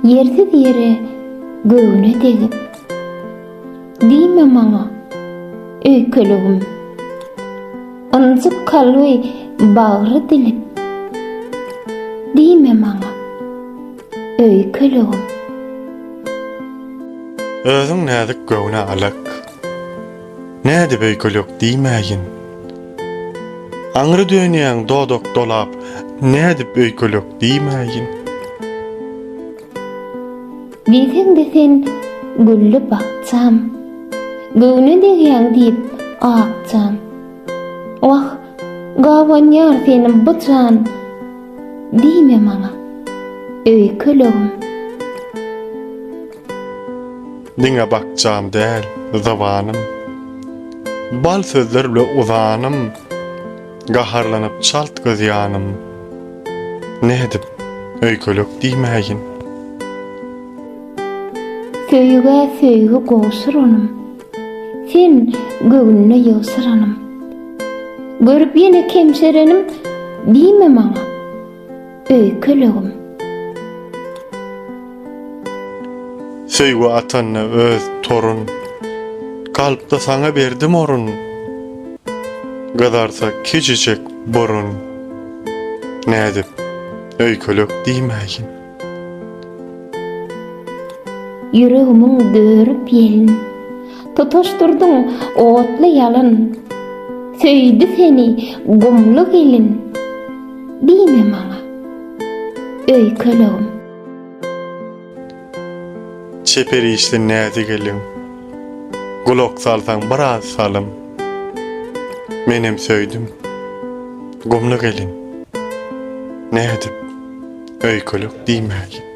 Ýersiz ýere göwne degip. Diýme maňa, öýkeligim. Ynjyk kalby bagry dilip. Diýme maňa, öýkeligim. Özüň näzik göwne alak. Nädip öýkelek diýmäýin. Aňry dönýäň dodak dolap, Nädip öýkelek diýmäýin. Diýseň-de sen gülli bakjam. Göwne degýäň diýip akjam. Wah, gabanýar seni bu jan. Diýme maňa, öýkelegim. Diňe bakjam däl, zybanym. Bal sözler bile uzanym. Gaharlanyp çalt gyzýanym. Nädip öýkelek diýmäýin. Söýgä söýgi gowşuranym. Sen göwnüne ýygşyranym. Görüp ýene kemşerenim, diýme maňa, öýkelegim. Söýgi atanda öz torun. Kalpda saňa berdim orun. Gyzarsa kiçijek burun. Nädip öýkelek diýmäýin. Ýüregimiň dörüp ýelin. Tutaşdyrdyň otly ýalyn. Söýdi seni gumly gelin. Diýme maňa, öýkelegim. Çeper işli näzik eliň. Gulak salsaň biraz salym. Menem söýdüm, gumly gelin. Nädip öýkelek diýmäýin.